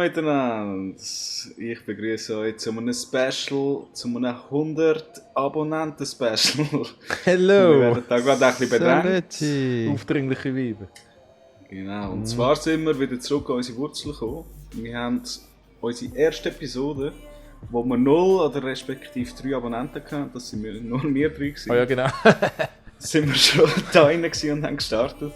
miteinander. Ich begrüße euch zu einem Special, zu einem 100 Abonnenten-Special. Hello! Wir werden da gerade ein bisschen bedrängt. Saletti. Aufdringliche Weiber. Genau, und zwar sind wir wieder zurück an unsere Wurzeln gekommen. Wir haben unsere erste Episode, wo wir 0 oder respektive 3 Abonnenten hatten, das sind nur wir 3 gewesen. Oh ja, genau. Sind wir schon da rein und haben gestartet.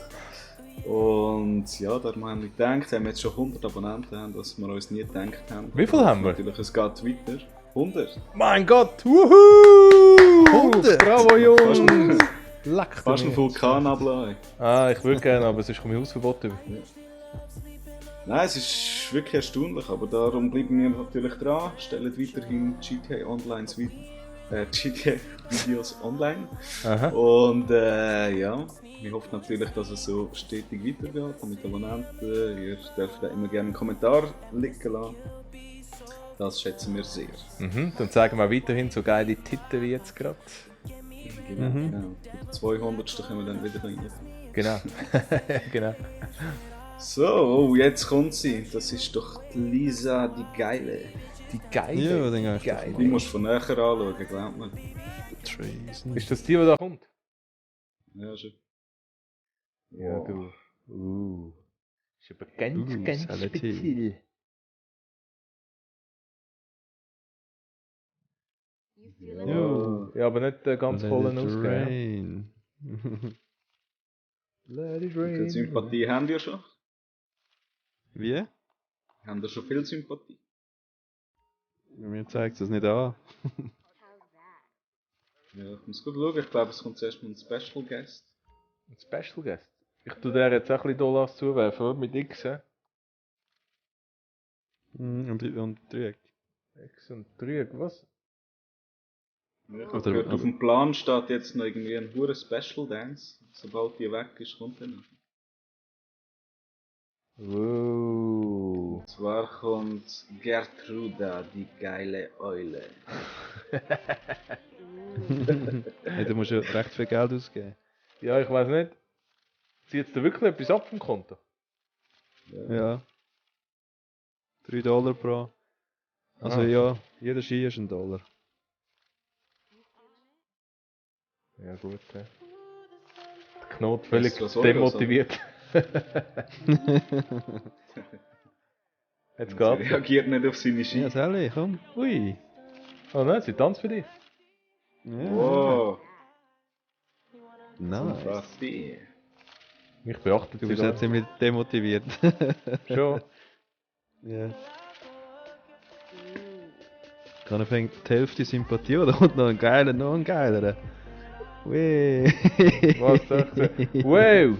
Und ja, da haben wir gedacht, wenn wir jetzt schon 100 Abonnenten haben, was wir uns nie gedacht haben. Wie viel haben wir? Natürlich, es geht weiter. 100. Mein Gott! Wuhu! 100. Bravo, Jungs! Fast Leck Fast ein Vulkan ablassen. Ich würde gerne, aber sonst komme ich Hausverbot über. Nein, es ist wirklich erstaunlich, aber darum bleiben wir natürlich dran, stellen weiterhin GTA Videos online. Aha. Und ja, wir hoffen natürlich, dass es so stetig weitergeht mit Abonnenten. Ihr dürft da immer gerne einen Kommentar liegen lassen. Das schätzen wir sehr. Dann zeigen wir weiterhin so geile Titel wie jetzt gerade. Genau, genau. Für den 200. können wir dann wieder rein. Genau. Genau. So, oh, jetzt kommt sie. Das ist doch die Lisa, die Geile. Die geile. Ja, den geil. geile. Die musst du von näher anschauen, glaubt mir. Treason. Ist das die da kommt? Ja, schon. Ja, Wow. du. Ist aber ganz Saletti. speziell. Ja. Ja, aber nicht ganz vollen Let it Ausgabe. rain. Let it Wie viel Sympathie haben wir schon? Wie? Haben wir schon viel Sympathie? Mir zeigt es nicht an. Ja, ich muss gut schauen. Ich glaube, es kommt zuerst mal ein Special Guest. Ein Special Guest. Ich tue dir jetzt auch ein bisschen Dollars zuwerfen, oder? Mit X, Und Dreieck. X und 3, was? Ja, ich Oder- habe gehört, auf oder- dem Plan steht jetzt noch irgendwie ein hoher Special Dance. Sobald die weg ist, kommt er noch. Wow. Und zwar kommt Gertruda, die geile Eule. Hey, du musst ja recht viel Geld ausgeben. Ja, ich weiß nicht. Zieht da wirklich etwas ab vom Konto? Ja. $3 pro. Also ja, jeder Ski ist $1. Ja, gut, ja. Der Knot völlig Das ist was Eures, demotiviert. Jetzt Sie geht's. reagiert nicht auf seine Ski. Ja, Sally, komm. Ui. Oh nein, sie tanzt für dich. Ja. Wow, Nice. Frosty. Mich beachtet Du sie bist da. jetzt ziemlich demotiviert. Schon. Ja. Keiner fängt die Hälfte Sympathie oder kommt noch ein geilerer. Weh. Was sagst du? Wow!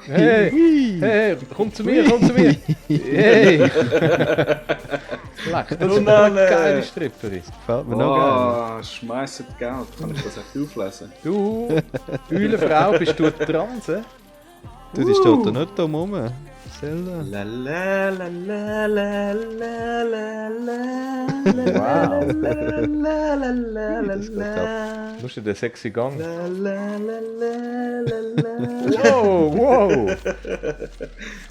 Hey! Ui. Hey! Komm zu mir, komm zu mir! Hey! Leck, das ist eine geile Stripperin. Gefällt mir noch geil. Oh, schmeißt Geld. Kann ich das echt auflesen? Du, Eulenfrau, bist du dran, hä? Du, die steht da nicht dumm rum. Zelda. La la la la la la la la Wow. la la la la Das geht ab. Musst du den sexy Gang? la la la la la la Wow, wow!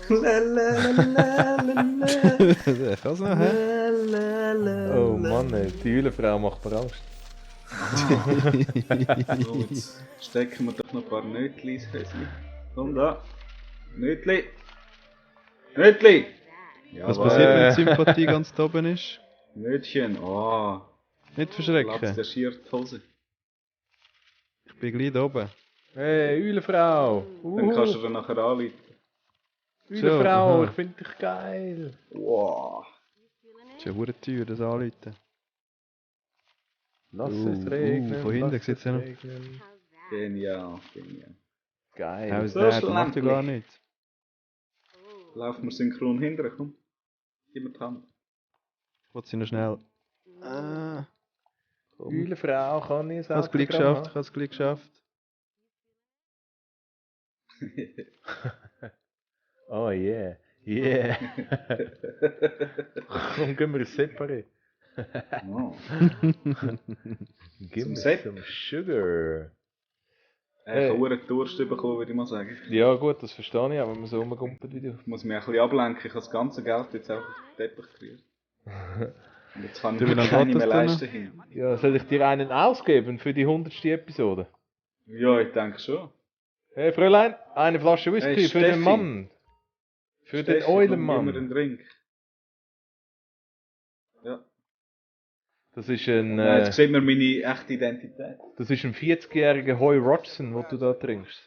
la la la la Der kann's noch, hä? la Oh Mann, ey, die Eulenfrau macht mir Angst. So, jetzt stecken wir doch noch ein paar Nötli ins Häuschen. Komm da. Nötli. Nötli. Was Jawohl. passiert, wenn die Sympathie ganz da oben ist? Nötchen. Oh. Nicht Platz verschrecken. der schiert die Hose. Ich bin gleich da oben. Hey, Eulenfrau! Dann kannst du dann nachher anrufen. Eulenfrau, So, ich finde dich geil! Wow. Das ist ja verdammt teuer, das Anrufen. Lass es regnen. von hinten lass sieht's es ja noch. regnen. Genial, genial. Geil. Ja, so das macht ja schlumpflich. gar nichts. Laufen wir synchron hinterher, komm. Gib mir die Hand. Ich wollte sie noch schnell. Ah, komm. Eulenfrau, kann ich Ich habe es gleich geschafft, ich habe es gleich geschafft. Oh yeah, yeah. Komm, gehen wir separate. Oh. Give Zum me Sepp. some sugar. Ich habe einen Durst bekommen, würde ich mal sagen. Ja gut, das verstehe ich, aber wenn man so rumgumpelt wie du. Ich muss mich ein bisschen ablenken, ich habe das ganze Geld jetzt einfach auf den Teppich gerührt. Und jetzt kann ich Wie mir lange keine geht das mehr denn? leisten. Hin. Ja, soll ich dir einen ausgeben für die 100. Episode? Ja, ich denke schon. Hey Fräulein, eine Flasche Whisky Hey, für den Steffi. Mann. Für den Steffi, komm, gib mir Eulenmann. einen Drink. Ja. Das ist ein, Jetzt sieht man meine echte Identität. das ist ein 40-jähriger Hoy Rodson, den du da trinkst.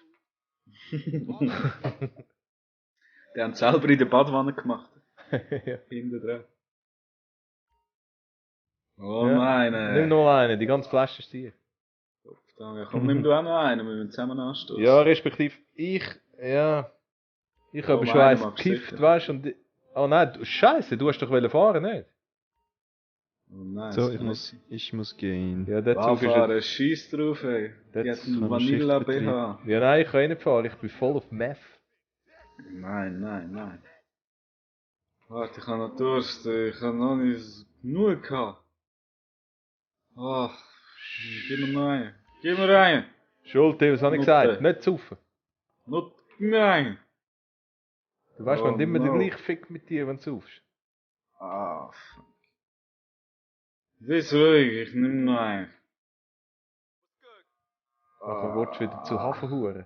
Die haben es selber in der Badwanne gemacht. Ja. Hinten dran. Oh Ja. nein, Nimm noch einen, die ganze Flasche ist dir. Ja, komm, nimm du auch noch einen, wir müssen zusammen anstoßen. Ja, respektive ich habe Oh, schon meinen eins magst du gekifft, sicher. weißt du, und oh nein, Scheiße, du hast doch fahren, nicht? Oh nein, So, das ich muss gehen. Ja, der Zug ist jetzt, Anfahren, scheiß drauf, ey. Die Das hat einen kann Vanilla Schichtbetrieb. BH. ja nein, ich kann eh nicht fahren, ich bin voll auf Meth. Nein. Warte, ich habe noch Durst, ich habe noch nicht genug gehabt. Ach, gib mir noch einen. Gib mir einen. Schulte, was habe ich Nutte. gesagt? Nicht saufen. Noch, gib mir einen. Du weißt, Oh, man immer der no. gleiche Fick mit dir, wenn du saufst. Ah, fuck. Bist ruhig, ich nehme noch einen. Nachher willst du wieder zu Hafenhuren.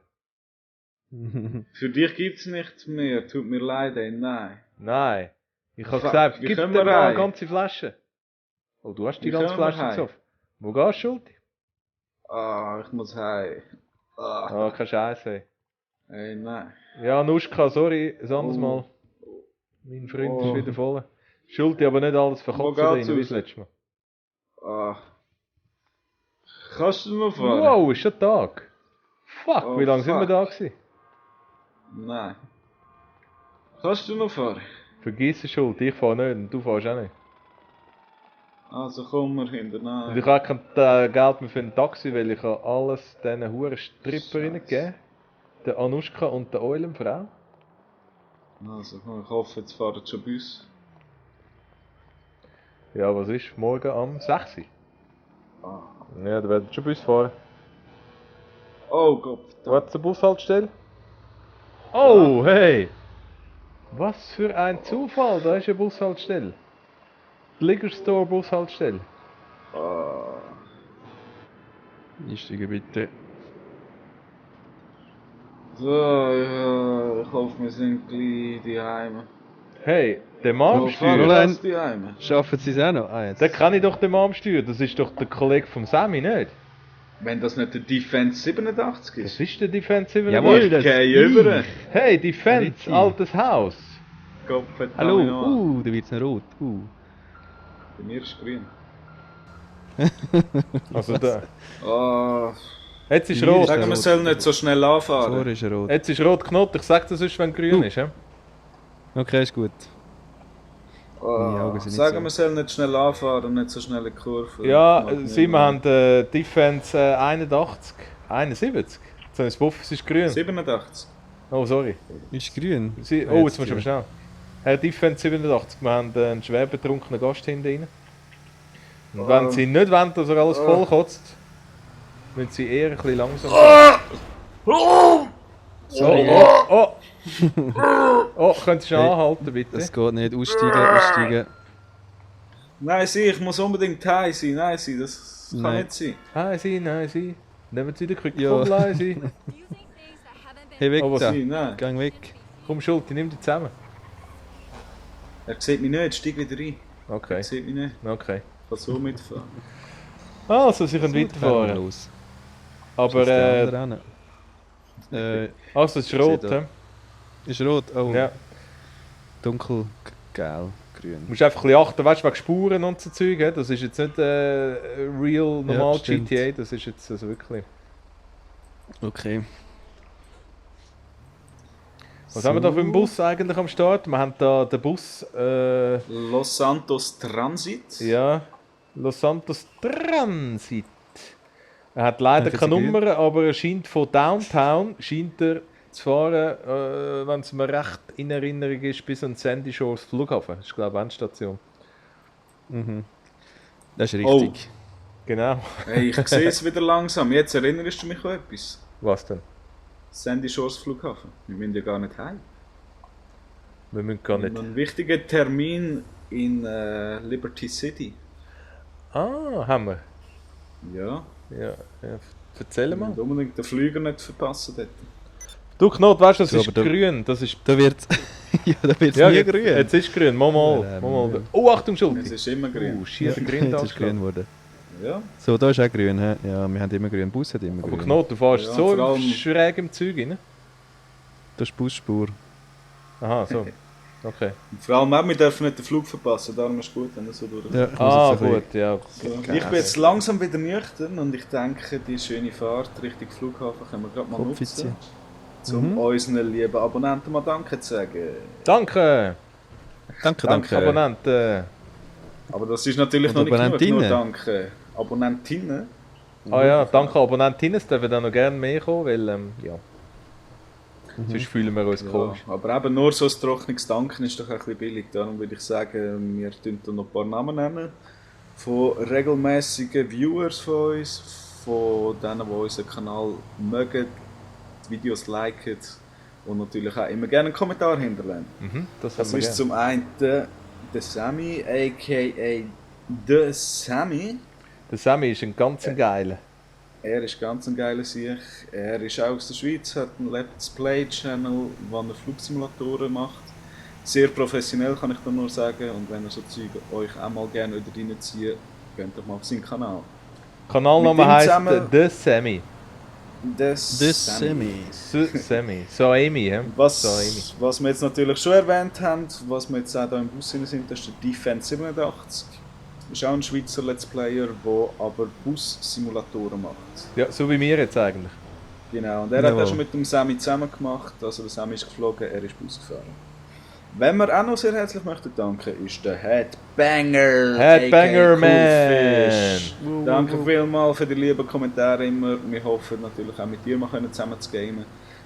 Für dich gibt's nichts mehr, tut mir leid, ey, nein. Nein. Ich habe Fuck, gesagt, wie gib können dir wir mal eine heim? ganze Flasche. Oh, du hast die Wie ganze können wir Flasche heim? gesoffen. Wo gehst du, Schulte? Ah, ich muss heim. Ah, Ah, kein Scheiß, ey. ey, nein. Ja, Nuschka, sorry, ein anderes Oh. Mal. Mein Freund Oh. ist wieder voll. Schulte aber nicht alles verkotzen Wo drin, geht's wie raus? das letzte Mal. Ah. Kannst du noch fahren? Wow, ist schon Tag. Fuck, Oh, wie lange sind wir fuck. da gewesen? Nein. Kannst du noch fahren? Vergiss es, Schulte, ich fahre nicht und du fährst auch nicht. Also komm wir Und hinterher. ich habe kein Geld mehr für ein Taxi, weil ich habe alles diesen huren Stripperinnen gegeben. Der Anuschka und der Eulenfrau. Also komm, ich hoffe, jetzt fahren schon Bus. Ja, was ist? Morgen am 6 Uhr. Ah. Ja, da werden schon Bus fahren. Oh Gott. Was zur Bushaltestelle? Oh, hey! Was für ein Zufall, da ist eine Bushaltestelle. Die Liquor Store Bushaltestelle. Ah. Einsteigen bitte. So, ja, ich hoffe, wir sind gleich die Heime. Hey, der Mann am Oh, Steuer. Fräulein. die Heime. Schaffen Sie es auch noch? Ah, jetzt. Den kann ich doch den Mann am Steuer. Das ist doch der Kollege vom Sammy, nicht? Wenn das nicht der Defense 87 Das ist. ist der Defense 7. Jawohl. Ich das gehe über. Hey, Defense, Richtig. altes Haus. Gott verdammt Hallo, noch. da wird's noch rot. Bei mir ist grün. Also da. Ah. Jetzt ist Hier rot. ist Sagen, wir rot. sollen nicht so schnell anfahren. Vor ist er rot. Jetzt ist rot Knot. Ich sag das sonst, wenn grün ist. Ja? Okay, ist gut. Meine Augen sind nicht Sagen, so. wir sollen nicht schnell anfahren und nicht so schnell in die Kurve. Ja, Mag mich Sie, wir nicht. haben Defense 81. 71. So ein Buff, es ist grün. 87. Oh, sorry. Ist grün. Sie, oh, jetzt musst du aber schnell. Herr Defense 87, wir haben einen schwer betrunkenen Gast hinter Ihnen. Und wenn Sie nicht wollen, dass er alles voll kotzt, müssen Sie eher ein bisschen langsam sein. Sorry. Oh! Oh, könnt ihr schnell anhalten, bitte? Das geht nicht. Aussteigen. Nein, sie, ich muss unbedingt heim sein. Nein, sie, das kann Nein. nicht sein. Nein, Sie. Nehmen Sie den Krücken Ja. voll leise. Hey, weg Oh, was da. Sie, nein. Gang weg. Komm, Schulte, nimm die zusammen. Er sieht mich nicht, steig wieder rein. Okay, Er sieht mich nicht. okay. Ich kann so mitfahren. Also, Sie können Fahren wir weiterfahren. los. Aber, Ist der andere also, es ist rot, sehe da. hä? Ist rot. Oh, Ja. dunkel, gelb, grün. Du musst einfach ein bisschen achten, weißt du, wegen Spuren und so Zeug, hä? Das ist jetzt nicht real, normal stimmt. GTA, das ist jetzt also wirklich... Okay. Was haben wir da für einen Bus eigentlich am Start? Wir haben da den Bus, Los Santos Transit. ja, Los Santos Transit. Er hat leider Danke, keine sehr gut. Nummer, aber er scheint von Downtown scheint er zu fahren, wenn es mir recht in Erinnerung ist, bis an Sandy Shores Flughafen. Das ist, glaube ich, Endstation. Mhm. Das ist Oh. richtig. Genau. Hey, ich sehe es wieder langsam. Jetzt erinnerst du mich an etwas. Was denn? Sandy Shores Flughafen. Wir müssen ja gar nicht heim. Wir müssen gar Wir nicht. haben einen wichtigen Termin in Liberty City. Ah, haben wir. Ja, Ja, erzähl wir mal. müssen unbedingt den Flüger nicht verpassen dort. Du Knot, weißt du, das So, ist aber da- grün. Das ist. Da wird ja, da wird's Ja, nie jetzt, grün. jetzt ist grün. Mal. Ja. Oh, Achtung, Es Schulti. ist immer grün. Schier grün Jetzt ist grün angeschlagen. geworden. Ja, So, da ist auch grün. He? Ja, wir haben immer grün. Bus hat immer Aber grün. Knot, du fährst Ja, so vor allem- schräg im Zeug rein. Das ist Busspur. Aha, so. Okay. und vor allem auch, wir dürfen nicht den Flug verpassen, darum ist es gut, wenn er so durch. Ja, ich muss Ah, jetzt ein gut, ja. So, ich bin jetzt langsam wieder nüchtern und ich denke, die schöne Fahrt Richtung Flughafen können wir gerade mal Kopfwitze. nutzen, um unseren lieben Abonnenten mal Danke zu sagen. Danke, Danke, Danke. danke. Abonnenten. Aber das ist natürlich Und noch nicht genug, nur Abonnentinnen. Danke. Abonnentinnen? Ah ja, danke Abonnentinnen, es dürfen dann noch gerne mehr kommen, weil, ja. Sonst fühlen wir uns Ja, komisch. aber eben nur so ein trockenes Danken ist doch ein bisschen billig. Darum würde ich sagen, wir tun da noch ein paar Namen nennen. Von regelmäßigen Viewers von uns, von denen, die unseren Kanal mögen, die Videos liken und natürlich auch immer gerne einen Kommentar hinterlassen. Mhm, das Das haben wir ist gerne. zum einen der Sammy, a.k.a. The Sammy. Der Sammy ist ein ganz geiler. Er ist ganz ein geiler Sieg. Er ist auch aus der Schweiz, hat einen Let's Play Channel, wo er Flugsimulatoren macht. Sehr professionell, kann ich da nur sagen. Und wenn ihr so Zeug euch auch mal gerne wieder reinzieht, geht doch mal auf seinen Kanal. Kanalname Mit ihm heisst zusammen- The Sammy. Das The Sammy. The Sammy. So Amy, hä? So Amy. Was wir jetzt natürlich schon erwähnt haben, was wir jetzt auch hier im Bus drin sind, das ist der Defense 87. Ist auch ein Schweizer Let's Player, der aber Bus-Simulatoren macht. Ja, so wie wir jetzt eigentlich. Genau, und er hat Jawohl. auch schon mit dem Sammy zusammen gemacht. Also der Sammy ist geflogen, er ist Bus gefahren. Wenn wir auch noch sehr herzlich möchten danken, ist der Headbanger. Headbanger aka Man. Coolfish. Danke vielmals für die lieben Kommentare immer. Wir hoffen natürlich auch mit dir mal zusammen zu gamen.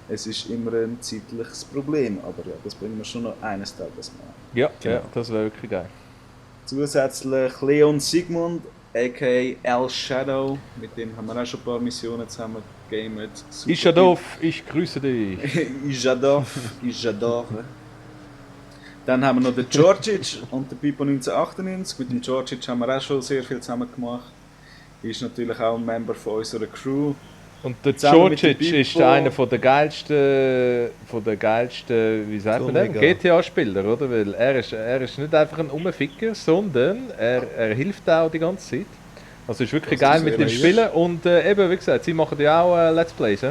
Es ist immer ein zeitliches Problem, aber ja, das bringen wir schon noch eines Tages mal. Ja, Genau. ja, das wäre wirklich geil. Zusätzlich Leon Sigmund, aka El Shadow. Mit dem haben wir auch schon ein paar Missionen zusammen gegamet. Super Ich Adolf, ich grüße dich. J'adore, j'adore. Dann haben wir noch den Georgic und den Pipo 1998. Mit dem Georgic haben wir auch schon sehr viel zusammen gemacht. Ist natürlich auch ein Member von unserer Crew. Und der Zusammen mit dem Georgic ist Pippo. einer von der geilsten, wie sagt man denn, Mega. GTA-Spieler, oder? Weil er ist nicht einfach ein Umficker, sondern er hilft auch die ganze Zeit. Also ist wirklich Das geil ist mit sehr dem nice. Spielen und eben, wie gesagt, sie machen ja auch Let's Plays, he?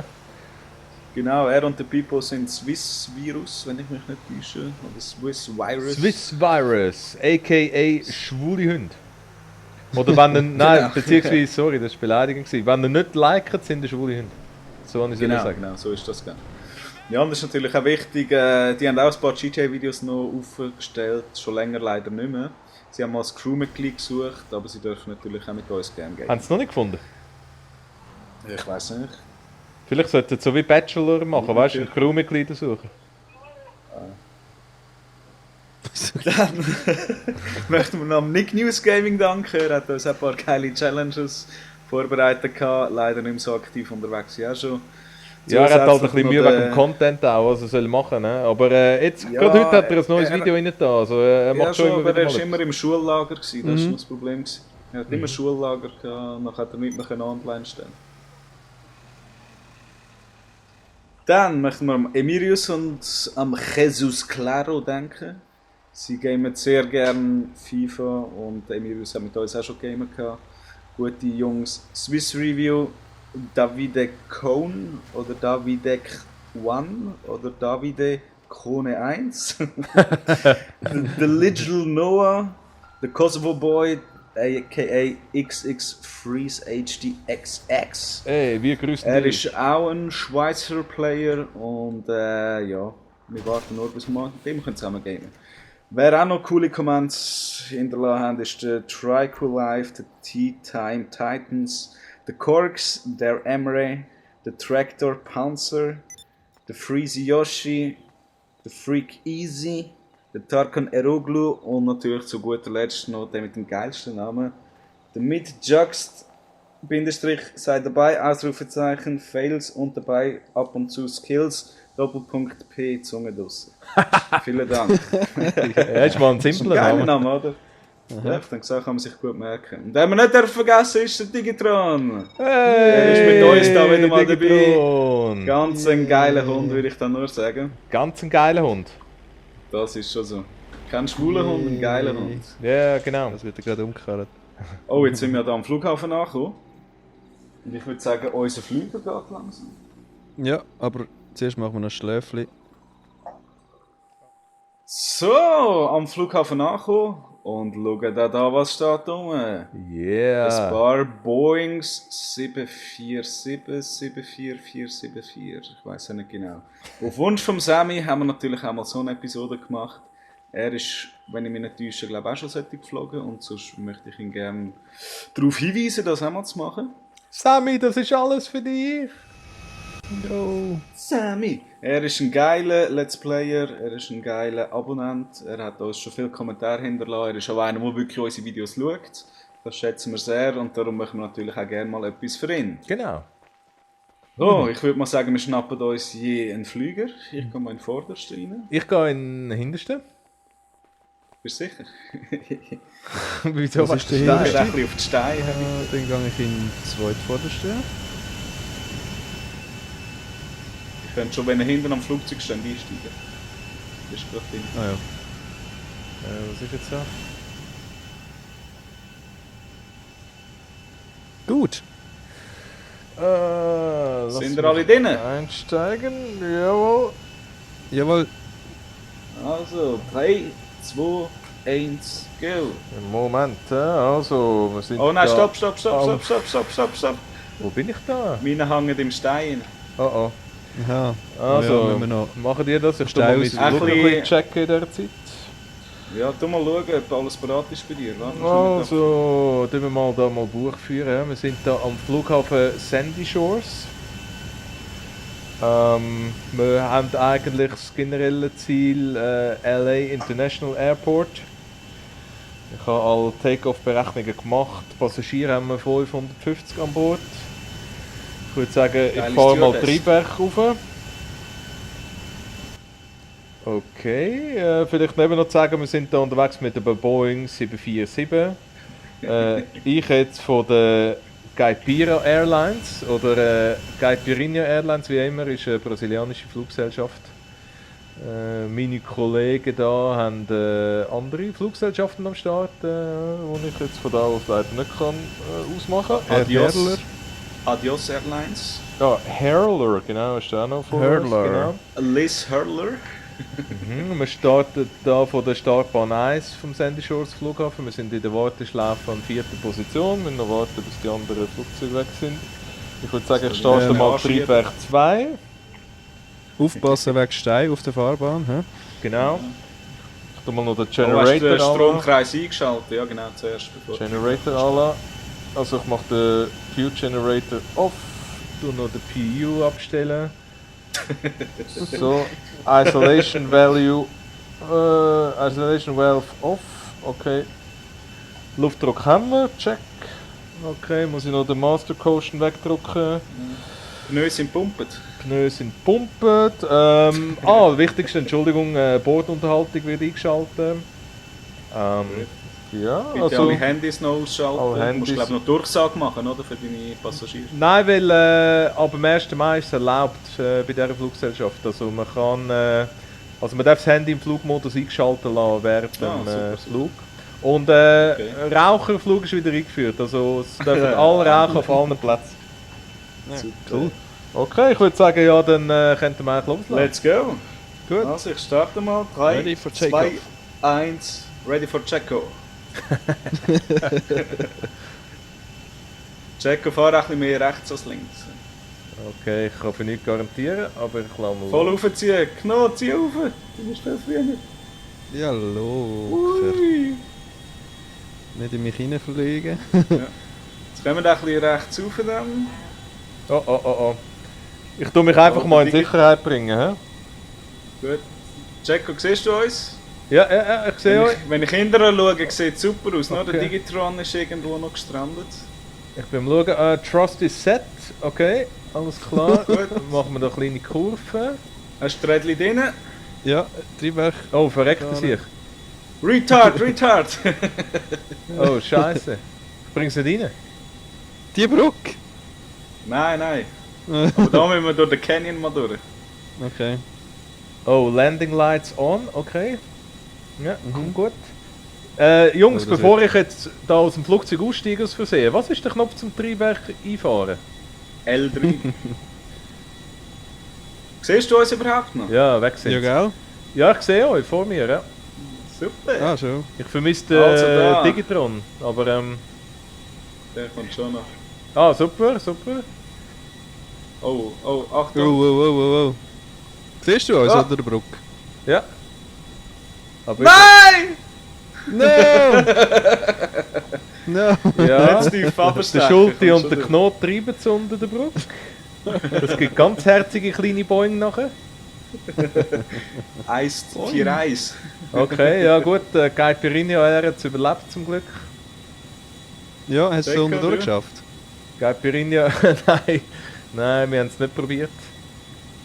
Genau, er und der Pipo sind Swiss Virus, wenn ich mich nicht täusche. Oder Swiss Virus. Swiss Virus, a.k.a. schwule Hund. Oder wenn er, nein, Genau. beziehungsweise, sorry, das war Beleidigung gewesen. Wenn er nicht liket, sind er schwule Hunde. So kann ich Genau, sagen. genau, so ist das. Genau. Ja, und das ist natürlich auch wichtig, die haben auch ein paar GTA-Videos noch aufgestellt, schon länger leider nicht mehr. Sie haben mal das Crewmitglied gesucht, aber sie dürfen natürlich auch mit uns gerne gehen. Haben sie es noch nicht gefunden? Ich weiß nicht. Vielleicht sollten sie so wie Bachelor machen, weißt du, ein Crewmitglieder suchen. Dann möchten wir noch am Nick News Gaming danken. Er hat uns ein paar geile Challenges vorbereitet gehabt. Leider nicht mehr so aktiv unterwegs wie auch schon. Ja, er hat halt ein Zusätzlich bisschen noch Mühe der- wegen dem Content auch, was er soll machen. Ne? Aber jetzt, Ja, gerade heute hat er ein neues er- Video rein da. Also er macht Ja, schon schon, immer aber wieder er mal war etwas. immer im Schullager, gewesen. Das war Mhm. das Problem. Gewesen. Er hat immer Schullager gehabt, nachher hat er nicht mehr online stellen. Dann möchten wir am Emirius und am Jesus Claro denken. Sie gamen sehr gern FIFA und Emirius hat mit uns auch schon gamen gehabt. Gute Jungs. Swiss Review, Davide Cohn oder Davidek One oder Davide Krone 1. The Digital Noah, The Kosovo Boy, aka XX Freeze HDXX. Ey, wir grüßen Er dich. ist auch ein Schweizer Player und ja, wir warten nur bis wir mit ihm zusammen gamen. Wer auch noch coole Comments hinterlassen hat, ist der Trico Life, der T-Time Titans, der Korks, der Emre, der Tractor Panzer, der Freezy Yoshi, der Freak Easy, der Tarkan Eroglu und natürlich zu guter Letzt noch der mit dem geilsten Namen, der Mid Juxt Bindestrich, sei dabei, Ausrufezeichen, Fails und dabei ab und zu Skills, Doppelpunkt P, Zunge draussen. Vielen Dank. Ja, ist mal ein Das ist ein simpler geiler Name. Name, oder? Ja, ich denke, so kann man sich gut merken. Und den wir nicht vergessen ist der Digitron. Er ist mit uns da wieder mal Digitron. dabei. Ganz ein geiler Hund, würde ich da nur sagen. Ganz ein geiler Hund. Das ist schon so. Kein schwuler Hund, ein geiler Hund. Ja, genau. Das wird gerade umgekehrt. Oh, jetzt sind wir da am Flughafen angekommen. Und ich würde sagen, unser Flüger geht langsam. Ja, aber zuerst machen wir noch ein Schläfchen. So, am Flughafen angekommen. Und schauen da, was steht rum. Ein Yeah. paar Boeings 747, 74474. Ich weiß ja nicht genau. Auf Wunsch von Sammy haben wir natürlich auch mal so eine Episode gemacht. Er ist, wenn ich mich nicht täusche, glaube ich auch schon solche geflogen. Und sonst möchte ich ihn gerne darauf hinweisen, das auch mal zu machen. Sammy, das ist alles für dich. Jo. Sammy! Er ist ein geiler Let's Player, er ist ein geiler Abonnent, er hat uns schon viele Kommentare hinterlassen, er ist auch einer, der wirklich unsere Videos schaut. Das schätzen wir sehr und darum machen wir natürlich auch gerne mal etwas für ihn. Genau. So, ich würde mal sagen, wir schnappen uns je einen Flüger. Ich komme mal in den Vordersten rein. Ich gehe in den Hintersten. Bist du sicher? Wieso? Was ist der Ich gehe ein Hinterste? bisschen auf die Steine. Dann gehe ich in den zweitvordersten. Ich könnte schon, wenn er hinten am Flugzeug steht, einsteigen. Das ist gerade drin. Ah ja. Was ist jetzt so? Gut. Sind wir alle drin? Einsteigen, jawohl. Jawohl. Also, 3, 2, 1, go! Moment, also, wir sind Oh nein, da. stopp! Wo bin ich da? Meine hängen im Stein. Oh oh. Ja. Also, ja, müssen wir noch. machen die das? Ich tu Stein mal mein aus- Flug noch ein bisschen checken in der Zeit. Ja, tu mal schauen, ob alles bereit ist bei dir. Warte, schnell Also, tun wir mal da mal Buch führen. Ja. Wir sind da am Flughafen Sandy Shores. Wir haben eigentlich das generelle Ziel LA International Airport. Ich habe alle Take-Off-Berechnungen gemacht. Passagiere haben wir 550 an Bord. Ich würde sagen, ich Geile fahre mal Stewardess. Triebwerk rauf. Okay, vielleicht neben noch zu sagen, wir sind da unterwegs mit der Boeing 747. Ich jetzt von der Gaipira Airlines oder Gaipirinha Airlines, wie immer, ist eine brasilianische Fluggesellschaft. Meine Kollegen da haben andere Fluggesellschaften am Start, die ich jetzt von da aus leider nicht kann, ausmachen kann. Adios. Adios Airlines. Ja, Hurler, genau, ist da auch noch vor uns, Hurler. genau. Liz Hurler. Wir starten da von der Startbahn 1 vom Sandy Shores Flughafen. Wir sind in der Warteschleife an 4. Position. Wir müssen noch warten, bis die anderen Flugzeuge weg sind. Ich würde sagen, ich starte Ja, mal anschieben. Triebwerk 2. Aufpassen wegen Stein auf der Fahrbahn. Hä? Genau. Ich tue mal noch den Oh, hast du den Generator an. Stromkreis eingeschaltet? Ja, genau, zuerst. Bevor Generator an. Also ich mache den Q-Generator off. Tu noch den PU abstellen. So, Isolation Value. Isolation Valve off. Okay. Luftdruck haben wir, check. Okay, muss ich noch den Master Quotient wegdrücken. Pneu sind pumpet. Pneu sind pumpet. Wichtigste, Entschuldigung, Bordunterhaltung wird eingeschaltet. Ja, Bitte also... alle Handys noch ausschalten. Alle Du musst, Handys. glaube noch Durchsage machen, oder? Für deine Passagiere. Nein, weil ab dem 1. Mai ist es erlaubt bei dieser Fluggesellschaft. Also man kann... also man darf das Handy im Flugmodus eingeschaltet lassen während dem super. Flug. Und Raucherflug ist wieder eingeführt. Also es dürfen alle rauchen auf allen Plätzen. Cool. Okay, ich würde sagen, ja, dann könnten wir eigentlich loslegen. Let's go. Gut. Also, ich starte mal. 3, Ready for 2, takeoff. 1. Ready for Checo. Checo, fahr ein bisschen mehr rechts als links. Okay, ich kann für nichts garantieren, aber ich lasse mal Voll los. raufziehen. Genau, zieh rauf. Du bist viel früher. Ja, locker. Ui. Nicht in mich reinfliegen. Jetzt kommen wir ein bisschen rechts rauf dann. Oh. Ich tue mich einfach mal in Sicherheit bringen, hä? Gut. Checo, siehst du uns? Ja, ich sehe euch. Wenn ich hinterher schaue, sieht es super aus. Nur Okay. der Digitron ist irgendwo noch gestrandet. Ich bin am schauen. Trust is set. Okay, alles klar. Gut. Dann machen wir da kleine Kurven. Hast du die Rädchen drin? Ja, Triebwerk. Oh, verreckt er sich. Retard! Oh, scheiße. Ich bring's nicht rein. Die Brücke! Nein. Aber da müssen wir durch den Canyon mal durch. Okay. Oh, Landing Lights on. Okay. Ja, kommt gut. Jungs, Oh, das bevor ich jetzt da aus dem Flugzeug aussteige aus Versehen, was ist der Knopf zum Triebwerk einfahren? L3. Siehst du uns überhaupt noch? Ja, weg sind Ja, sie. gell? Ja, ich sehe euch vor mir, ja. Super. Ah, schon. Ich vermisse den Also da. Digitron, aber Der kommt schon noch. Ah, super. Oh, Oh, Achtung. oh. Siehst du uns Ah. unter der Brücke? Ja. Aber Nein! No! No! ja, Jetzt die der Faberstecher. Schulte kommt und der schon Knot treiben zu unter der Brücke. Das gibt ganz herzige kleine Boing nachher. durch. Eis, 4 Eis. Okay, ja gut, Caipirinha er hat es überlebt zum Glück. Ja, hast du es Checker, unter ja. durchgeschafft? Caipirinha, nein, wir haben es nicht probiert.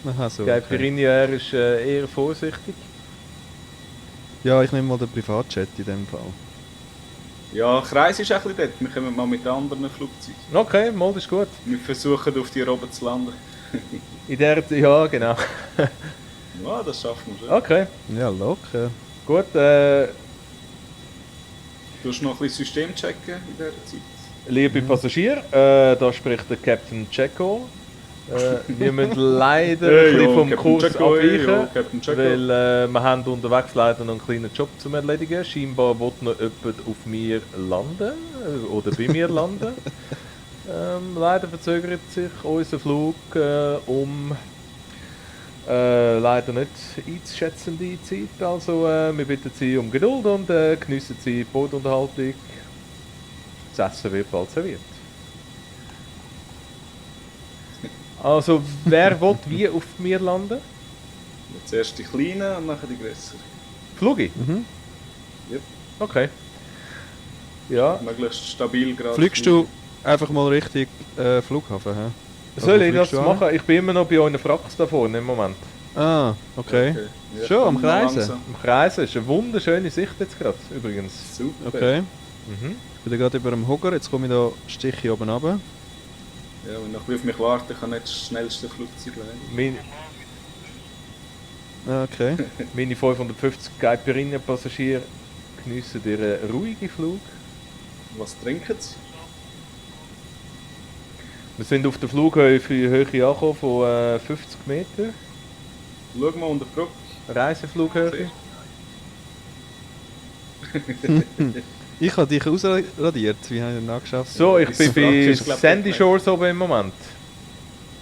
Aha, so. Okay. Caipirinha er ist eher vorsichtig. Ja, ich nehme mal den Privatjet in dem Fall. Ja, Kreis ist ein bisschen dort. Wir kommen mal mit anderen Flugzeugen. Okay, mal, das ist gut. Wir versuchen auf die oben zu landen. In der, ja genau. Ja, das schaffen wir schon. Okay, Ja, locker. gut. Du musst noch ein bisschen System checken in dieser Zeit. Liebe Passagiere, da spricht der Captain Checo. Wir müssen leider ein bisschen vom Captain Kurs Checo, abweichen, Captain Checo. weil wir haben unterwegs leider noch einen kleinen Job zu erledigen. Scheinbar will noch jemand auf mir landen oder bei mir landen. Leider verzögert sich unser Flug um leider nicht einzuschätzende Zeit. Also wir bitten Sie um Geduld und geniessen Sie die Bordunterhaltung. Das Essen wird bald serviert. Also, wer will wie auf mir landen? Zuerst die kleinen und nachher die grösseren. Flugi? Mhm. Yep. Okay. Ja, Möglichst stabil gerade. Fliegst du einfach mal Richtung Flughafen, hä? soll ich fliegst das du an? machen? Ich bin immer noch bei euren Frachts da vorne im Moment. Ah, okay. Ja, Schon, am komm mal Kreisen? langsam. Im Kreisen ist eine wunderschöne Sicht jetzt gerade, übrigens. Super. Okay. Mhm. Ich bin gerade über dem Hogger, jetzt komme ich da Stiche oben runter. Ja, wenn ich ein bisschen auf mich warten kann, nicht das schnellste Flugzeug leiden. Ah, okay. Meine 550 Caipirinha-Passagiere geniessen ihren ruhigen Flug. Was trinken sie? Wir sind auf der Flughöhe angekommen von 50 Meter. Schau mal unter die Brücke. Reiseflughöhe. Ich habe dich ausradiert, wie habe ich denn nachgeschafft? So, ich Bis bin Frack bei ist, glaub ich, Sandy nicht. Shores oben im Moment.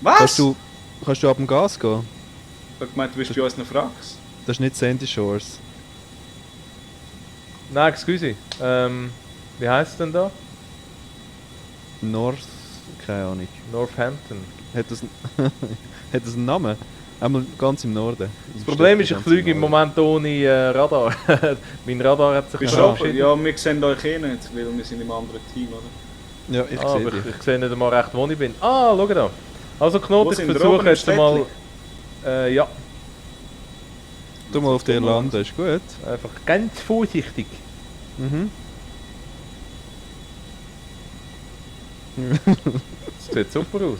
Was? Kannst du ab dem Gas gehen? Ich hab gemeint, du bist bei uns noch Fracks. Das ist nicht Sandy Shores. Nein, excuse. Wie heisst es denn da? North... keine Ahnung. Northampton. Hat das, hat das einen Namen? Einmal ganz im Norden. Das Problem ist, ich fliege im Moment ohne Radar. Mein Radar hat sich Bist du verabschiedet. Ja, wir sehen euch eh nicht, weil wir sind im anderen Team, oder? Ja, ich Ah, sehe aber dich. ich sehe nicht einmal recht, wo ich bin. Ah, schau da. Also Knot, Wo ich sind wir? versuche Oben im jetzt einmal... ja, Du mal auf dir landen, ist gut. einfach ganz vorsichtig. Mhm. Das sieht super aus.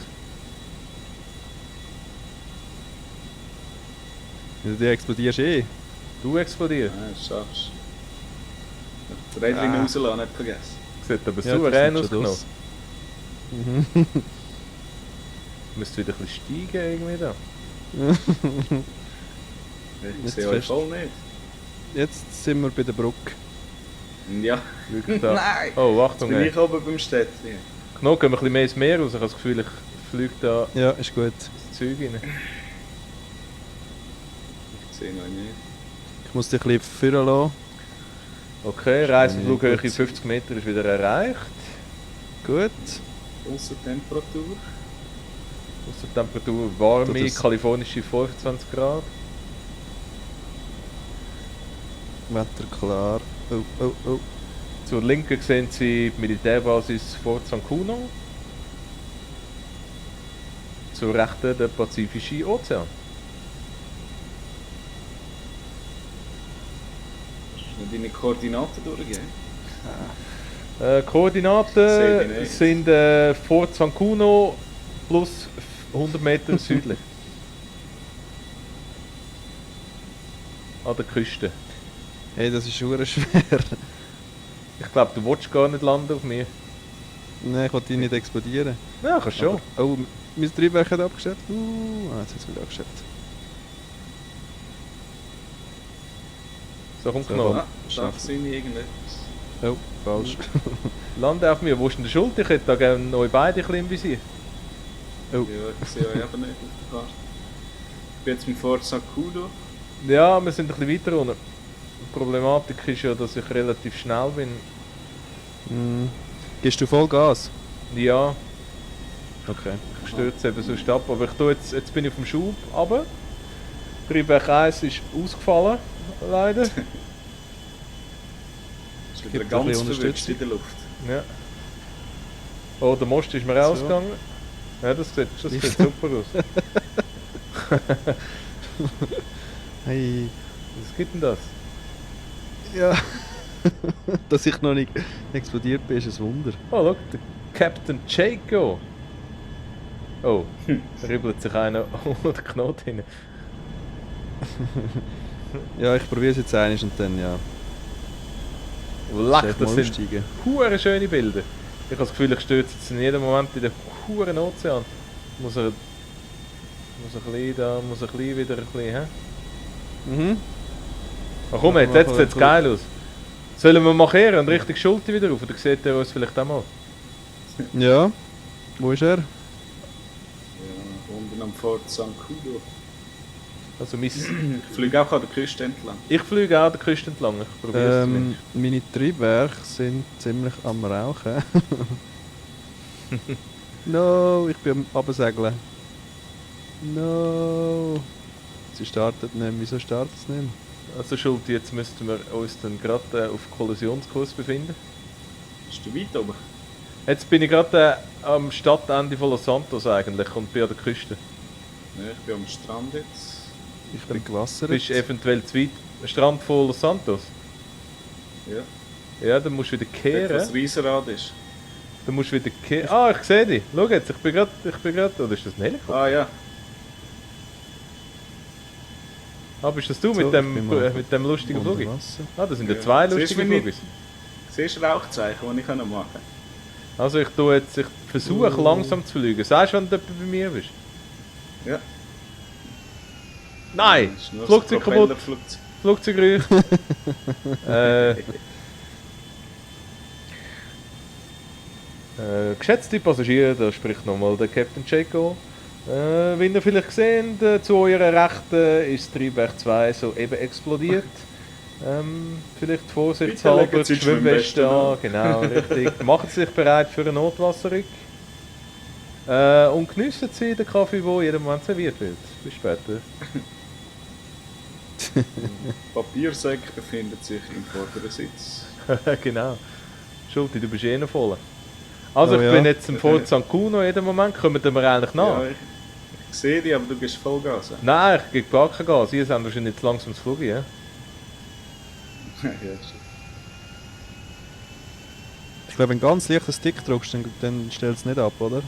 Du explodierst eh. Du explodierst. Nein, das schaffst du. Die Rädchen rauslassen, nicht vergessen. Sieht aber Ja, die souverän sind schon aus. draus. Mhm. Müsste wieder ein bisschen steigen irgendwie da. Ich Jetzt sehe euch fest. voll nicht. Jetzt sind wir bei der Brücke. Ja. Wirklich da. Nein! Oh, Jetzt Achtung, bin ey. ich oben beim Städtchen. Knot, gehen wir ein bisschen mehr ins Meer raus. Ich habe das Gefühl, ich fliege da Ja, ist gut. das Zeug rein. Ich sehe noch nicht. Ich muss dich ein bisschen führen lassen. Okay, Reiseflughöhe Gut. 50 Meter ist wieder erreicht. Gut. Aussentemperatur. Außentemperatur warme, Das- kalifornische 25 Grad. Wetter klar. Oh, oh, oh. Zur Linken sehen Sie die Militärbasis Fort San Cuno. zur Rechten der Pazifische Ozean. Kannst du mir deine Koordinaten durchgeben? Koordinaten Sehe ich nicht. sind Fort Sancuno plus 100 Meter südlich. An der Küste. Hey, das ist schon schwer. Ich glaube, du willst gar nicht landen auf mir. Nein, ich wollte ihn nicht explodieren. Ja, kannst schon. Oh, mein Triebwerk hat abgestellt. Jetzt hat es wieder abgestellt. So, kommt So, noch. Ah, darf sind irgendetwas. Oh, falsch. Lande auf mir. Wo ist denn der Schuld? Ich hätte da gerne euch beide ein bisschen im Visier. Ja, ich sehe euch eben nicht auf der Karte. Ich bin jetzt mit Fort Sancudo. Ja, wir sind ein bisschen weiter runter. Die Problematik ist ja, dass ich relativ schnell bin. Gibst du voll Gas? Ja, Okay. ich stürze eben sonst ab. Aber ich tue jetzt bin ich auf dem Schub runter. Triebwerk 1 ist ausgefallen, leider. Ist wieder Gibt ganz ein bisschen verwünscht in der Luft. Ja. Oh, der Most ist mir So. ausgegangen. Ja, das sieht super aus. Hey. Was gibt denn das? Ja. Dass ich noch nicht explodiert bin, ist ein Wunder. Oh, schau, der Captain Jaco. Oh, da ribbelt sich einer unter den Knoten hin. Ja, ich probiere es jetzt einmal und dann ja. Leck, das sind aussteigen. hure schöne Bilder. Ich habe das Gefühl, ich stürze jetzt in jedem Moment in den huren Ozean. Muss ein bisschen wieder ein bisschen, hä? Mhm. Ach komm, jetzt sieht es geil aus. Sollen wir markieren und richtig Schulte wieder auf? Oder sieht er uns vielleicht auch mal? Ja. Wo ist er? Ja, unten am Fort Sancudo. Also Ich fliege auch an der Küste entlang. ich fliege auch an der Küste entlang. Ich probiere es zumindest. Meine Triebwerke sind ziemlich am Rauchen. No, ich bin am Absegeln. No. Sie startet nicht. Wieso startet es nicht? Also Schulte, jetzt müssten wir uns dann gerade auf Kollisionskurs befinden. Bist du weit oben? Jetzt bin ich gerade am Stadtende von Los Santos eigentlich und bin an der Küste. Ja, ich bin am Strand jetzt. Ich bin gewassert. Du bist eventuell zu weit. Strand von Los Santos? Ja. Ja, dann musst du wieder Dort, kehren. was das Riesenrad ist. Dann musst du wieder kehren. Ah, ich sehe dich. Schau jetzt, ich bin gerade. Oder ist das ein Helikopter? Ah ja. Ah, bist das du So, mit dem, ich bin mal mit dem lustigen unter Flugis? Wasser. Ah, das sind ja Ja. zwei Siehst du, lustige wenn ich- Flugis. Siehst du Rauchzeichen, die ich machen kann? Also ich versuche langsam zu fliegen. Sagst du, wenn du etwa bei mir bist? Ja. Nein! Das ist nur Flugzeug das kaputt. Propellerflugzeug. Flugzeug geschätzte Passagiere, da spricht nochmal der Captain Jaco. Wie ihr vielleicht seht, zu eurer Rechten ist das Triebwerk 2 soeben explodiert. Vielleicht vorsichtshalber Bitte legen Sie die die Schwimmweste Schwimmweste an, an. genau, richtig. Machen Sie sich bereit für eine Notwasserung. Und geniessen Sie den Kaffee, der jeden Moment serviert wird. Bis später. Papiersäck befindet sich im vorderen Sitz. Genau. Schulti, du bist eh noch voll. Also Oh ich ja. bin jetzt im Fort Sancuno jeden Moment, kommen wir mir eigentlich nach? Ja, ich sehe dich, aber du gehst Vollgas. Nein, ich gebe gar kein Gas. Ihr seid wahrscheinlich zu langsam zu fliegen, ja? Ja, shit. Ich glaube, wenn du ganz leicht den Stick drückst, dann stellt es nicht ab, oder?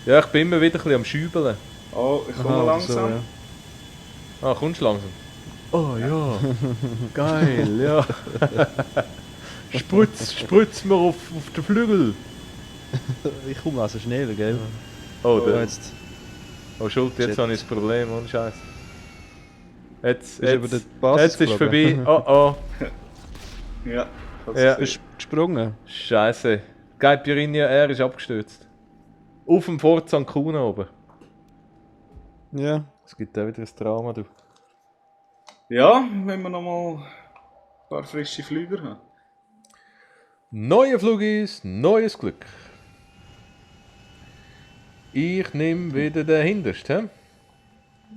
Ja, ich bin immer wieder ein bisschen am Schübeln. Oh, ich komme Aha, langsam. so, ja. Ah, kommst du langsam? Oh ja, geil, ja. Spritz mir auf den Flügel. Ich komme also schneller, gell? Oh, Ja, der. jetzt Oh, Schuld, jetzt Shit. habe ich das Problem, ohne Scheiß. Jetzt, bist du über jetzt, die Basis jetzt ist vorbei. geflogen. Oh oh. Ja, Ja. Bist du gesprungen? Scheiße. Caipirinha R ist abgestürzt. Auf dem Fort Sancuno oben. Ja. Es gibt auch wieder ein Drama, du. Ja, wenn wir nochmal ein paar frische Flüger haben. Neue Flugis, neues Glück. Ich nehme wieder den hintersten.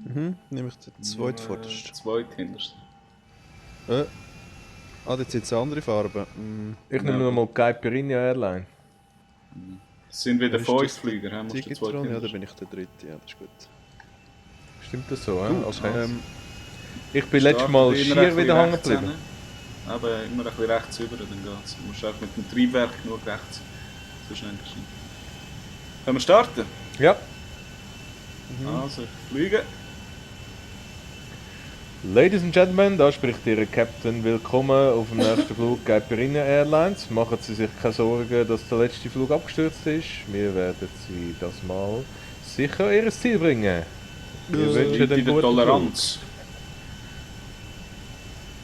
Mhm. Nehme ich den zweitvordersten. Zweithinterst. Ah, jetzt sind es andere Farben. Ich nehme Ja. nochmal Caipirinha Airline. Es sind wieder Ist 5 das Flüger, musst du 2 Digitron? Ja, da Teams. bin ich der Dritte, ja, das ist gut. Stimmt das so, ja? Gut, Okay. Ich bin letztes Mal schier wieder hängen geblieben. Aber immer ein bisschen rechts rüber, dann geht's. Du musst auch mit dem Triebwerk nur rechts. So schnell geschehen. Können wir starten? Ja. Also, fliegen. Ladies and Gentlemen, da spricht Ihr Captain. Willkommen auf dem nächsten Flug Caipirinha Airlines. Machen Sie sich keine Sorgen, dass der letzte Flug abgestürzt ist. Wir werden Sie das Mal sicher an Ihr Ziel bringen. Wir wünschen In den der guten Toleranz. Flug.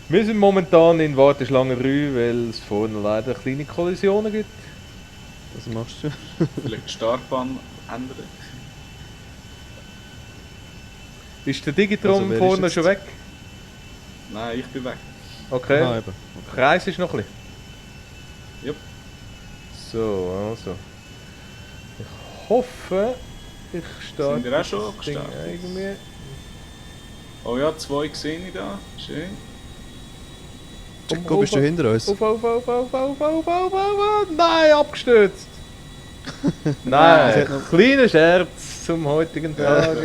Wir sind momentan in Warteschlange 3, weil es vorne leider kleine Kollisionen gibt. Was machst du? Vielleicht die Startbahn ändern. Ist der Digitron Also, wer vorne ist schon jetzt? weg? Nein, ich bin weg. Okay. Ah, eben. Kreis ist noch ein bisschen. Yep. So, also. Ich hoffe, ich starte Sind wir auch schon das Ding gestartet? irgendwie. Oh ja, 2 sehe ich da. Schön. Jaco, bist du hinter uns? Nein, abgestürzt! Nein, kleiner Scherz zum heutigen Tag.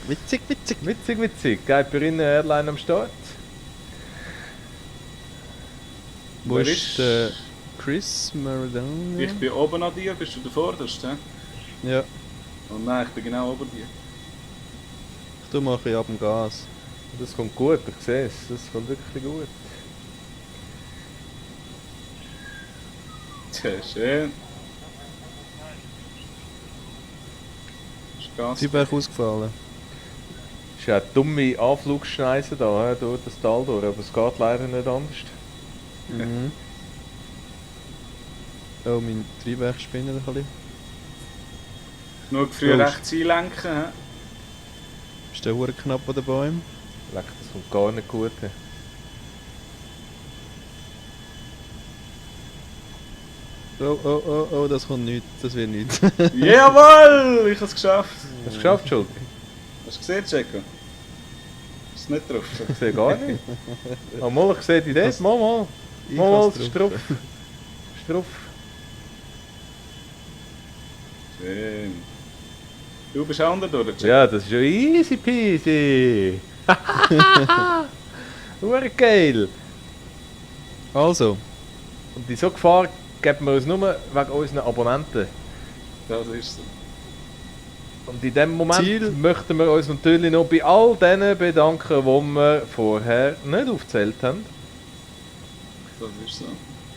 Witzig, witzig. Witzig, witzig. Caipirinha Airline am Start. Wo Wer ist ist- der Chris Maradona? Ich bin oben an dir, bist du der Vorderste? hä? Ja, Oh nein, ich bin genau ober dir. ich tu mal ein bisschen ab dem Gas. Das kommt gut, ich sehe es. Das kommt wirklich gut. Tja, schön. Ist Gas. Triebwerk ausgefallen. Ist ja eine dumme Anflugschneise da, durch das Tal durch, aber es geht leider nicht anders. Mhm. Oh, mein Triebwerk spinnt ein bisschen. Nur früh Oh. rechts einlenken. hä? Ist der Hure knapp an den Bäumen? Leck, das kommt gar nicht gut. Oh, oh, oh, oh, das kommt nichts. Das wird nichts. Jawohl! Ich habe es geschafft. Hast du geschafft, Schulti? Hast du gesehen, Checo? Ist nicht drauf. Ich sehe gar nicht. Oh, mal, ich sehe die dort. Mal. Ich Mal, hab's es ist drauf. drauf. Ist drauf. Schön. Du bist auch unten durch, Checo. Ja, das ist ja easy peasy. Hure geil. Also, Und diese Gefahr geben wir uns nur wegen unseren Abonnenten. Das ist so. Und in dem Moment Ziel- möchten wir uns natürlich noch bei all denen bedanken, die wir vorher nicht aufgezählt haben. Das ist so.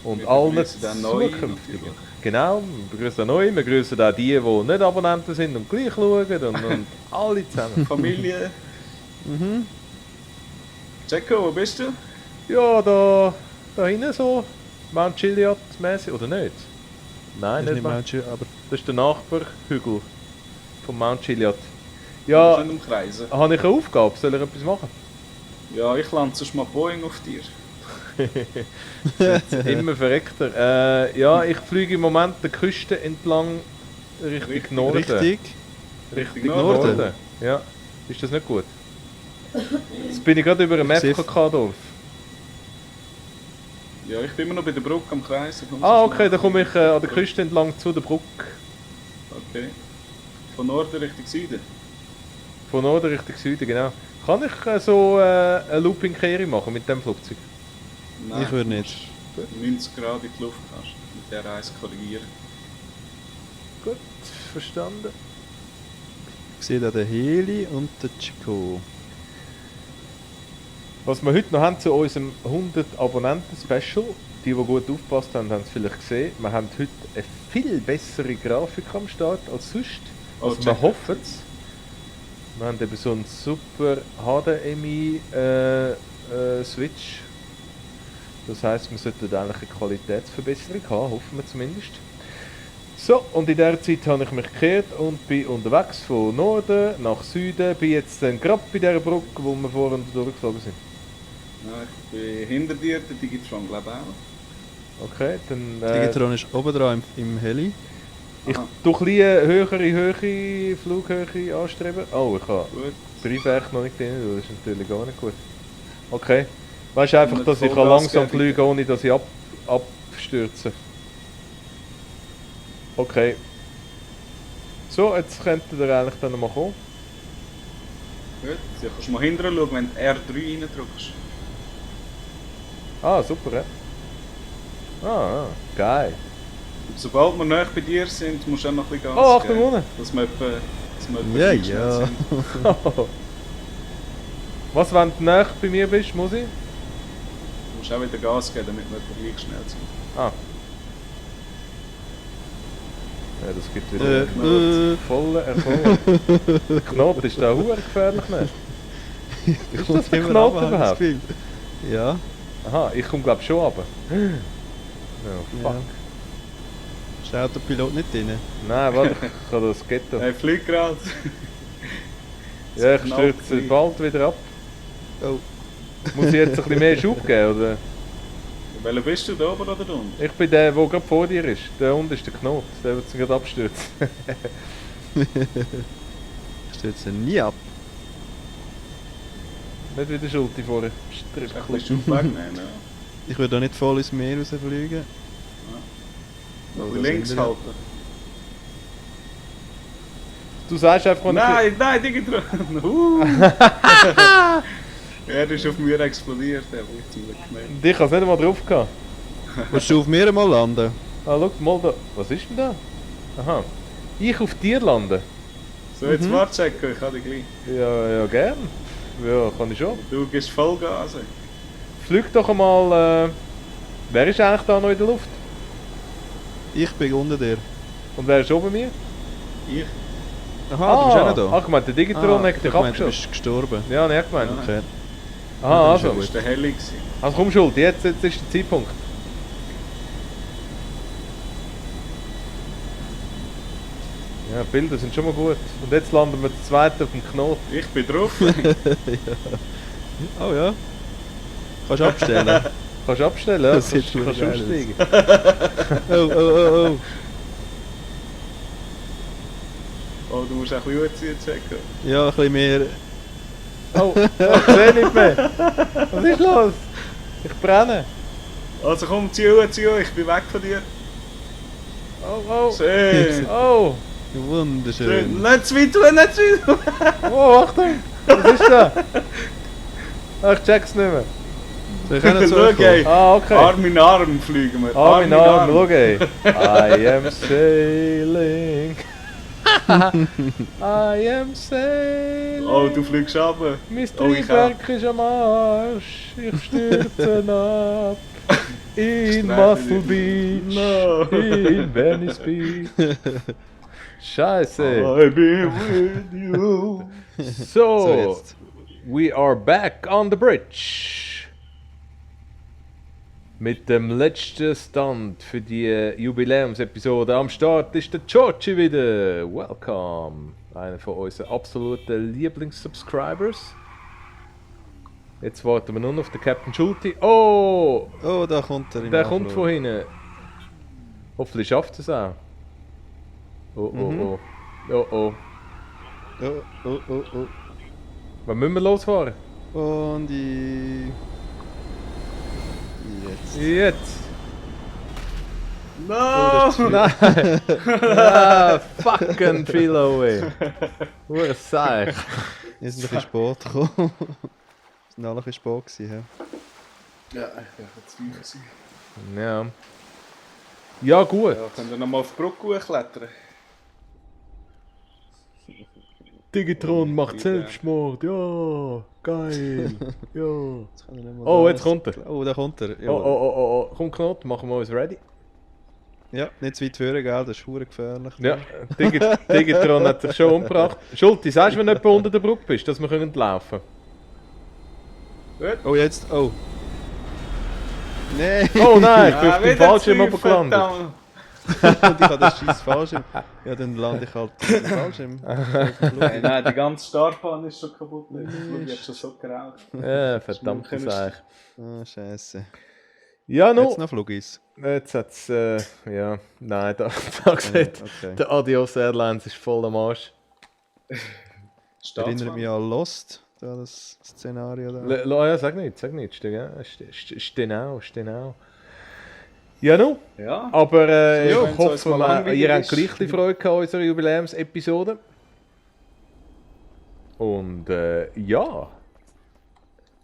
Und Wir allen begrüßen den Neuen zukünftigen. natürlich. Genau, wir begrüßen auch neu, wir begrüßen auch die, die nicht Abonnenten sind und gleich schauen und alle zusammen. Familie. Checo, wo bist du? Ja, da hinten so, Mount Chiliad mäßig oder nicht? Nein, ist nicht nicht Mount. Menschen, aber Das ist der Nachbarhügel vom Mount Chiliad. Du Ja, bist nicht umkreisen. habe ich eine Aufgabe? Soll ich etwas machen? Ja, ich lande sonst mal Boeing auf dir. Immer verreckter. Ja, ich fliege im Moment die Küste entlang Richtung Richtig. Norden. richtig. Richtig Norden. Ja, ist das nicht gut? Jetzt bin ich gerade über einem Ich sehe- FKK-Dorf. Ja, ich bin immer noch bei der Brücke am Kreis. Ah, okay, dann komme ich an der Küste entlang zu der Brücke. Okay. Von Norden Richtung Süden. Von Norden Richtung Süden, genau. Kann ich so eine Looping-Kehre machen mit dem Flugzeug? Nein, Ich würde du nicht. musst 90 Grad in die Luft kannst. Mit der Reise korrigieren. Gut, verstanden. Ich sehe da den Heli und den Chico. Was wir heute noch haben zu unserem 100 Abonnenten-Special, die gut aufgepasst haben, haben es vielleicht gesehen. Wir haben heute eine viel bessere Grafik am Start als sonst. Oh, Also wir check. hoffen es. Wir haben eben so einen super HDMI-Switch. Das heisst, wir sollten eigentlich eine Qualitätsverbesserung haben, hoffen wir zumindest. So, und in dieser Zeit habe ich mich gekehrt und bin unterwegs von Norden nach Süden. Bin jetzt dann gerade bei dieser Brücke, wo wir vorhin durchgeflogen sind. Ja, ich bin hinter dir, der Digitron glaube ich auch. Okay, dann Digitron ist oben dran im Heli. ich Aha. tue ein bisschen höhere Höhe, Flughöhe anstreben. Oh, ich habe Gut. Triebwerk noch nicht drin, das ist natürlich gar nicht gut. Okay, weißt du einfach, Nicht dass ich Vollgas langsam geben, fliegen kann, ohne dass ich abstürze. Okay. So, jetzt könnte ihr eigentlich dann noch mal kommen. Gut, du kannst mal hinterher schauen, wenn du R3 reindrückst. Ah, super, ja. Geil. Und sobald wir näher bei dir sind, musst du auch noch ein bisschen Gas Oh, Achtung, geben. unten. Dass wir etwa Ja, gleich schnell ja. sind. Was, wenn du näher bei mir bist, muss ich? Du musst auch wieder Gas geben, damit wir etwa gleich schnell sind. Ah. Ja, das gibt wieder vollen Erfolg. Der Knoten ist da verdammt gefährlich, ne? Ist das der Knoten überhaupt? Ja. Aha, ich komme glaube schon runter. Oh, fuck. Ja. Ist der Autopilot nicht drin? Nein, warte, ich kann das Ghetto. Er fliegt gerade. Ja, ich stürze bald wieder ab. Oh. Muss ich jetzt ein bisschen mehr Schub geben, oder? Welcher bist du, da oben oder da unten? Ich bin der, der gerade vor dir ist. Der unten ist der Knoten, der wird sich gerade abstürzen. Stürzt nie ab. Nicht wieder Schulti vorher. Ein bisschen Schub wegnehmen, ja. Ich würde da nicht voll ins Meer rausfliegen. Noch ein das bisschen links sind wir. halten. Du sagst einfach, wenn Nein, Digitron! Er ist auf mir explodiert, der wird zum Glück gemeldet. ich habe es nicht einmal drauf gehabt. Willst du auf mir mal landen? Ah, schau mal da. Was ist denn da? Aha. Ich auf dir landen? So, jetzt warte checken, ich kann dich gleich. Ja, gern. Ja, kann ich schon. Du gibst Vollgas. Flieg doch einmal. Wer ist eigentlich da noch in der Luft? Ich bin unter dir. Und wer ist oben mir? Ich? Aha, du bist auch nicht da. Ach, ich meinte, der Digitron hat dich ich meinte, du abgeschossen. bist gestorben. Ja, nicht gemeint. Okay. Aha, also. Das war der Heli. gewesen. Also komm, Schuld, jetzt ist der Zeitpunkt. Ja, Bilder sind schon mal gut. Und jetzt landen wir zu zweit auf dem Knoten. Ich bin drauf. Oh ja. Kannst du abstellen. Kannst du abstellen, ja? Das sieht Kannst schon geil aus. umsteigen. Oh. Oh, du musst auch ein bisschen checken. Ja, ein bisschen mehr. Oh, ich sehe nicht mehr. Was ist los? Ich brenne. Also komm, zieh hoch, ich bin weg von dir. Oh. Schön. Oh. Wunderschön. Nicht zu weit tun, nicht zu weit tun. Oh, Achtung. Was ist da? Ach, ich check's nicht mehr. Soll ich auch noch Schau, zurückkommen? ey. Ah, okay. Arm in Arm fliegen wir. Arm in Arm, schau ey. I am sailing. I am sailing. Oh, du fliegst runter. Mein Oh, ich Triebwerk ist am Arsch. Ich stürze ab. In Streifen Muscle dich. Beach. No. In Venice Beach. Scheiße. I be with you. So, So, jetzt. we are back on the bridge. Mit dem letzten Stand für die Jubiläumsepisode. Am Start ist der Georgie wieder. Welcome. Einer von unseren absoluten Lieblings-Subscribers. Jetzt warten wir nur noch auf den Captain Schulti. Oh! Oh, da kommt er. im Der kommt Nachflug. von hinten. Hoffentlich schafft er es auch. Oh. Oh. Oh. Wann müssen wir losfahren? Und jetzt. Jetzt! No! das ist Nein! Ah, fucking Philo, ey! Ur Seich! Wir sind ein bisschen spät gekommen. Wir sind alle ein bisschen spät gewesen. Ja, ich bin jetzt müde sein. Ja. Ja, gut. Ja, können wir nochmal auf die Brücke hochklettern? Digitron macht Selbstmord, ja! Geil! Ja! Jetzt kann ich nicht mal Oh, da- jetzt kommt er! Oh, da kommt er. Ja. Oh. Komm, Knot, machen wir uns ready. Ja, nicht zu weit führen, gell? Das ist verdammt gefährlich. Ja, Digitron hat sich schon umgebracht. Schulti, sagst du, wenn du etwa unter der Brücke bist, dass wir können laufen? Oh, jetzt. Oh. Nein! Oh nein, ich bin Ja, auf dem wieder Fallschirm zu oben gelandet. verdammt. Und ich habe das scheiß Fallschirm. Ja, dann lande ich halt im Fallschirm. Nein, die ganze Startbahn ist schon kaputt. Ich habe schon so geraucht. Ja, verdammte Sache. Ah, scheiße. Ja, Jetzt no. noch Flugis. Jetzt hat's, ja, nein, da sieht Okay. der Adios Airlines ist voll am Arsch. Erinnere mich an Lost, da das Szenario da. Ja, sag nicht, steh genau. Ja, no. Ja. Aber Ja, ich wenn's hoffe, uns mal langweilig ihr habt ist. gleich die Freude an unserer Jubiläumsepisode. Und ja.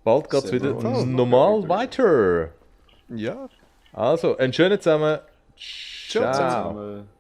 Bald geht es Sehen wir wieder uns normal wieder. weiter. Ja. Also, einen schönen zusammen. Ciao Ciao. Zusammen.